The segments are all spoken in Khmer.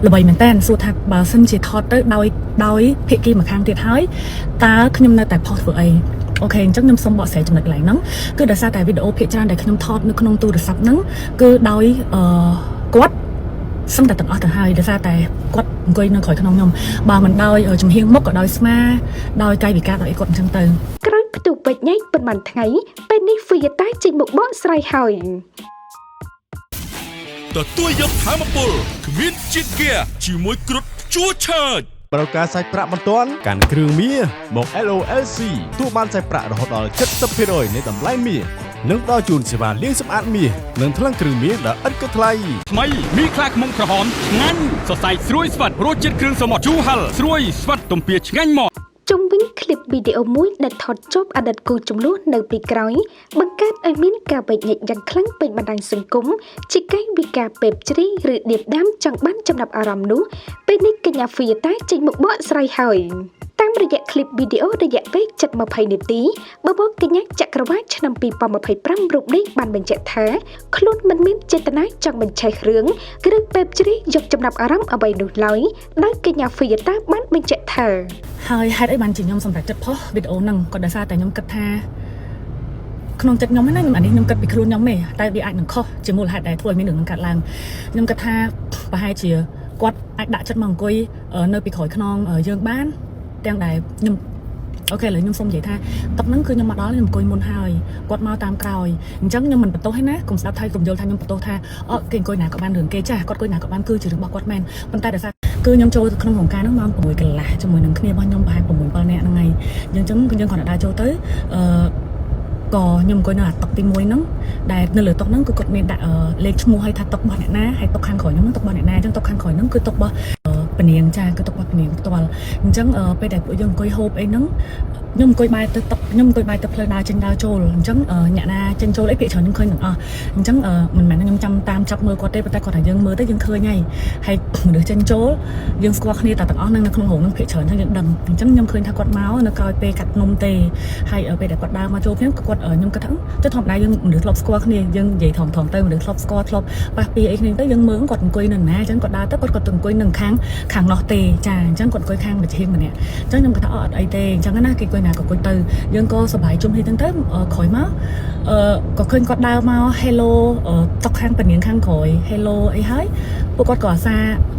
ល្បីមែនតើសួរថាបើសិនជាថតទៅដោយភាគីម្ខាងទៀតហើយតើខ្ញុំនៅតែផុសធ្វើអីOK អញ្ចឹងខ្ញុំសូមបកស្រាយចំណុចកន្លែងហ្នឹងគឺដោយសារតែវីដេអូភាគច្រើនដែលខ្ញុំថតនៅក្នុងទូរស័ព្ទហ្នឹងគឺដោយអឺគាត់សឹងតែទាំងអស់ទៅហើយដោយសារតែគាត់អង្គុយនៅក្រោយខ្នងខ្ញុំបើមិនដោយចំហៀងមុខក៏ដោយស្មាដោយកាយវិការដោយអីគាត់អញ្ចឹងទៅ ក្រោយផ្ទុះពេចញែកប៉ុន្មានថ្ងៃពេលនេះហ្វីយ៉ាតាចេញមកបកស្រាយហើយ ទទួលយកធម៌ពលគ្មានជាតិហ្គាជាមួយគ្រុឌជួឆើច ត្រូវការសាច់ប្រាក់បន្ទាន់កាន់គ្រឿងមាសមក LOLC ទូបានសាច់ប្រាក់រហូតដល់70%នៃតម្លៃមាសនិងផ្ដល់ជូនសេវាលាងសម្អាតមាសនិងថ្លឹងគ្រឿងមាសដ៏ឥតគិតថ្លៃ ថ្មីមីខ្លាឃ្មុំក្រហមឆ្ងាញ់សរសៃស្រួយស្វិតរសជាតិគ្រឿងសមុទ្រជូរហឹរស្រួយស្វិតទំពាឆ្ងាញ់មក ជុំវិញឃ្លីបវីដេអូមួយដែលថតជាប់អតីតគូចំនួននៅពីក្រោយបង្កើតឲ្យមានការវែកញែកយ៉ាងខ្លាំងពេញបណ្ដាញសង្គមជាកាយវិការពេបជ្រីឬដៀបដាមចង់បានចំណាប់អារម្មណ៍នោះពេលនេះកញ្ញាហ្វីយ៉ាតាចេញមកបកស្រាយហើយតាមរយៈឃ្លីបវីដេអូរយៈពេលជិត20នាទីបបោកកញ្ញាចក្រវាលឆ្នាំ2025រូបនេះបានបញ្ជាក់ថាខ្លួនមិនមានចេតនាចង់បញ្ឆេះរឿងឬពេបជ្រីយកចំណាប់អារម្មណ៍អ្វីនោះឡើយដោយកញ្ញាហ្វីយ៉ាតាបានបញ្ជាក់ថា ហើយហេតុអីបានជាខ្ញុំសម្រេចចិត្តផុសវីដេអូហ្នឹងក៏ដោយសារតែខ្ញុំគិតថាក្នុងចិត្តខ្ញុំហ្នឹងណាខ្ញុំអានេះខ្ញុំគិតពីខ្លួនខ្ញុំទេតែវាអាចនឹងខុសជាមូលហេតុដែលធ្វើឲ្យមានរឿងហ្នឹងកើតឡើងខ្ញុំគិតថាប្រហែលជាគាត់អាចដាក់ចិត្តមកអង្គុយនៅពីក្រោយខ្នងយើងបានទាំងដែលខ្ញុំ OK ឥឡូវខ្ញុំសូមនិយាយថាតុហ្នឹងគឺខ្ញុំមកដល់ខ្ញុំអង្គុយមុនហើយគាត់មកតាមក្រោយអញ្ចឹងខ្ញុំមិនបន្ទោសទេណាកុំស្ដាប់ថៃកុំយល់ថាខ្ញុំបន្ទោសថាអត់គេអង្គុយណាក៏បានរឿងគេចាស់គាត់អង្គុយណាក៏បានគឺជារឿងរបស់គាត់មែនប៉ុន្តែដោយសារគឺខ្ញុំចូលទៅក្នុងរោងការហ្នឹងម៉ោង6កន្លះជាមួយនឹងគ្នារបស់ខ្ញុំប្រហែល6 7នាក់ហ្នឹងហើយយើងអញ្ចឹងយើងគ្រាន់តែដើរចូលទៅអឺក៏ខ្ញុំអង្គុយនៅអាតុទី1ហ្នឹងដែលនៅលើតុហ្នឹងគឺគាត់មានដាក់លេខឈ្មោះឲ្យថាតុរបស់អ្នកណាហើយតុខាងក្រោយខ្ញុំហ្នឹងតុរបស់អ្នកណាអញ្ចឹងតុខាងក្រោយហ្នឹងគឺតុរបស់ពនាងចាគឺតុរបស់ពនាងផ្ទាល់អញ្ចឹងពេលដែលពួកយើងអង្គុយហូបអីហ្នឹងខ្ញុំអង្គុយបែរទៅតុខ្ញុំអង្គុយបែរទៅផ្លូវដើរចេញដើរចូលអញ្ចឹងអ្នកណាចេញចូលអីភាគច្រើនខ្ញុំឃើញទាំងអស់អញ្ចឹងមិនមែនខ្ញុំចាំតាមចាប់មើលគាត់ទេប៉ុន្តែគាត់ថាយើងមើលទៅយើងឃើញហើយហើយមនុស្សចេញចូលយើងស្គាល់គ្នាតែទាំងអស់ហ្នឹងនៅក្នុងរោងហ្នឹងភាគច្រើនហ្នឹងយើងដឹងអញ្ចឹងខ្ញុំឃើញថាគាត់មកនៅក្រោយពេលកាត់នំទេហើយពេលដែលគាត់ដើរមកចូលខ្ញុំគាត់ខ្ញុំគិតថាចុះធម្មតាយើងមនុស្សធ្លាប់ស្គាល់គ្នាយើងនិយាយថងថងទៅមនុស្សធ្លាប់ស្គាល់ធ្លាប់ប៉ះពីអីគ្នាទៅយើងមើលគាត់អង្គុយនៅណាអញ្ចឹងគាត់ដើរទៅគាត់គាត់ទៅអង្គុយនៅខាងខាងនោះទេចាអញ្ចឹងគាត់អង្គុយខាងមជ្ឈិមម្នាក់អញ្ចឹងខ្ញុំគិតថាអត់អីទេអញ្ចឹងណាគេអង្គុយណាក៏អង្គុយទៅយើងក៏សប្បាយជុំគ្នាទាំងទៅក្រោយមកអឺក៏ឃើញគាត់ដើរមក hello តុកខាងពនាងខាងក្រោយ hello អីហើយពួកគាត់ក៏អាសា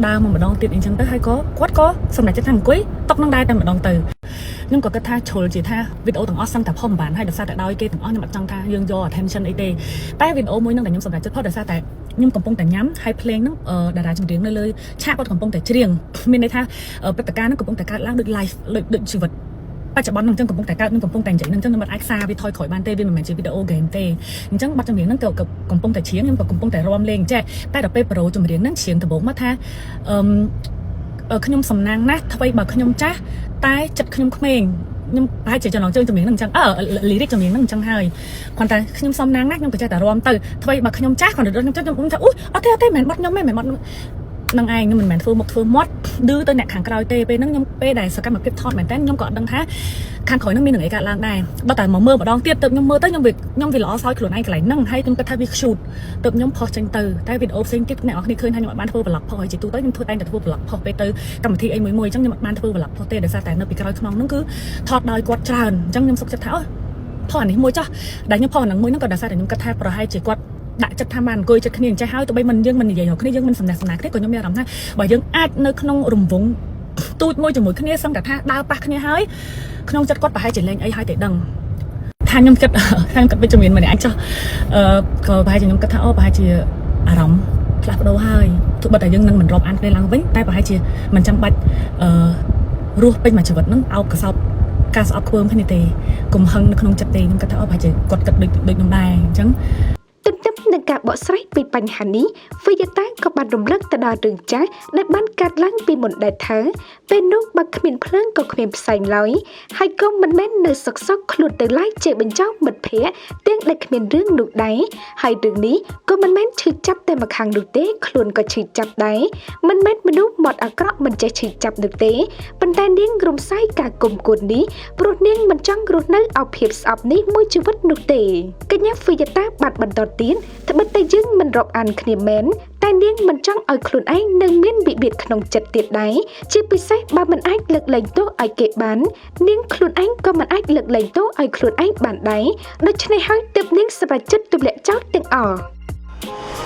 ដើរមកម្ដងទៀតអញ្ចឹងទៅហើយក៏គាត់ក៏សម្រេចចិត្តថាអង្គុយតុកនឹងដែរតែម្ដងទៅខ្ញុំក៏គិតថាជ្រុលជាថាវីដេអូទាំងអស់សឹងតែផុសមិនបានហើយដោយសារតែដោយគេទាំងអស់ខ្ញុំអត់ចង់ថាយើងយក attention អីទេតែវីដេអូមួយហ្នឹងដែលខ្ញុំសម្រេចចិត្តផុសដោយសារតែខ្ញុំកំពុងតែញ៉ាំហើយភ្លេងហ្នឹងតារាចម្រៀងនៅលើឆាកគាត់កំពុងតែច្រៀងមានន័យថាព្រឹត្តិការណ៍ហ្នឹងកំពុងតែកើតឡើងដូច live ដូចដូចជីវិតបច្ចុប្បន្នហ្នឹងអញ្ចឹងកំពុងតែកើតនឹងកំពុងតែនិយាយហ្នឹងអញ្ចឹងខ្ញុំមិនអាចសារវាថយក្រោយបានទេវាមិនមែនជាវីដេអូហ្គេមទេអញ្ចឹងបទចម្រៀងហ្នឹងក៏កំពុងតែច្រៀងខ្ញុំក៏កំពុងតែរាំលេងចេះតែដល់ពេលប្រូចម្រៀងហ្នឹងច្រៀងដំបូងមកថាអឺខ្ញុំសំណាងណាស់ថ្មីបើខ្ញុំចាស់តែចិត្តខ្ញុំក្មេងខ្ញុំប្រហែលជាចំណងជើងចម្រៀងហ្នឹងអញ្ចឹងអឺ lyric ចម្រៀងហ្នឹងអញ្ចឹងហើយគ្រាន់តែខ្ញុំសំណាងណាស់ខ្ញុំក៏ចេះតែរាំទៅថ្មីបើខ្ញុំចាស់គ្រាន់តែខ្ញុំចាស់ខ្ញុំថាអូអត់ទេអត់ទេមិនមែនបត់ខ្ញុំទេមិនមែនបត់នឹងឯងខ្ញុំមិនមែនធ្វើមុខធ្វើមាត់ឌឺទៅអ្នកខាងក្រោយទេពេលហ្នឹងខ្ញុំពេលដែលសកម្មភាពថតមែនតើខ្ញុំក៏អត់ដឹងថាខាងក្រោយហ្នឹងមាននឹងអីកើតឡើងដែរដល់តែមកមើលម្ដងទៀតទៅខ្ញុំមើលទៅខ្ញុំវាល្អសើចខ្លួនឯងកន្លែងហ្នឹងហើយខ្ញុំគិតថាវា cute ទៅខ្ញុំផុសចេញទៅតែវីដេអូផ្សេងទៀតអ្នកនរគ្នាឃើញថាខ្ញុំអត់បានធ្វើ vlog ផុសហើយជាទូទៅខ្ញុំធ្វើតែងតែធ្វើ vlog ផុសពេលទៅកម្មវិធីអីមួយមួយអញ្ចឹងខ្ញុំអត់បានធ្វើ vlog ផុសទេដោយសារតែនៅពីក្រោយខ្នងហ្នឹងគឺថតដោយគាត់ច្រើនអញ្ចឹងខ្ញុំសុខចិត្តថាអូផុសអានេះមួយចុះដែលខ្ញុំផុសអាហ្នឹងមួយហ្នឹងក៏ដោយសារតែខ្ញុំគិតថាប្រហែលជាគាត់ដាក់ចិត្តថាបានអង្គុយចិត្តគ្នាអញ្ចេះហើយទោះបីមិនយើងមិននិយាយរកគ្នាយើងមិនសំណេះសំណាលគ្នាក៏ខ្ញុំមានអារម្មណ៍ថាបើយើងអាចនៅក្នុងរង្វង់ទូចមួយជាមួយគ្នាសឹងតែថាដើរប៉ះគ្នាហើយក្នុងចិត្តគាត់ប្រហែលជាលេងអីហើយតែដឹងថាខ្ញុំគិតថាខ្ញុំគិតវិជ្ជមានម្នាក់អាចចុះអឺក៏ប្រហែលជាខ្ញុំគិតថាអូប្រហែលជាអារម្មណ៍ផ្លាស់ប្ដូរហើយទោះបីតែយើងនឹងមិនរាប់អានគ្នាឡើងវិញតែប្រហែលជាមិនចាំបាច់អឺរស់ពេញមួយជីវិតហ្នឹងអោបកសោបការស្អប់ខ្ពើមគ្នាទេកុំហឹងនៅក្នុងចិត្តទេខ្ញុំគិតថាអូប្រហែលជាគាត់គិតដូចដូចខ្ញុំដែរអញ្ចឹង ទន្ទឹមនឹងការបកស្រាយពីបញ្ហានេះហ្វីយ៉ាតាក៏បានរំលឹកទៅដល់រឿងចាស់ដែលបានកើតឡើងពីមុនដែរថាពេលនោះបើគ្មានភ្លើងក៏គ្មានផ្សែងឡើយហើយក៏មិនមែននៅសុកសុកខ្លួនទៅឡាយជេរបញ្ចោមិត្តភ័ក្តិទាំងដែលគ្មានរឿងនោះដែរហើយរឿងនេះក៏មិនមែនឈឺចាប់តែម្ខាងនោះទេខ្លួនក៏ឈឺចាប់ដែរមិនមែនមនុស្សមាត់អាក្រក់មិនចេះឈឺចាប់នោះទេប៉ុន្តែនាងរំសាយការគុំគួននេះព្រោះនាងមិនចង់រស់នៅឲ្យភាពស្អប់នេះមួយជីវិតនោះទេកញ្ញាហ្វីយ៉ាតាបានបន្តទៀត ត្បិតតែយើងមិនរាប់អានគ្នាមែនតែនាងមិនចង់ឲ្យខ្លួនឯងនៅមានវិវាទក្នុងចិត្តទៀតដែរជាពិសេសបើមិនអាចលើកលែងទោសឲ្យគេបាននាងខ្លួនឯងក៏មិនអាចលើកលែងទោសឲ្យខ្លួនឯងបានដែរដូច្នេះហើយទើបនាងសម្រេចចិត្តទម្លាក់ចោលទាំងអស់។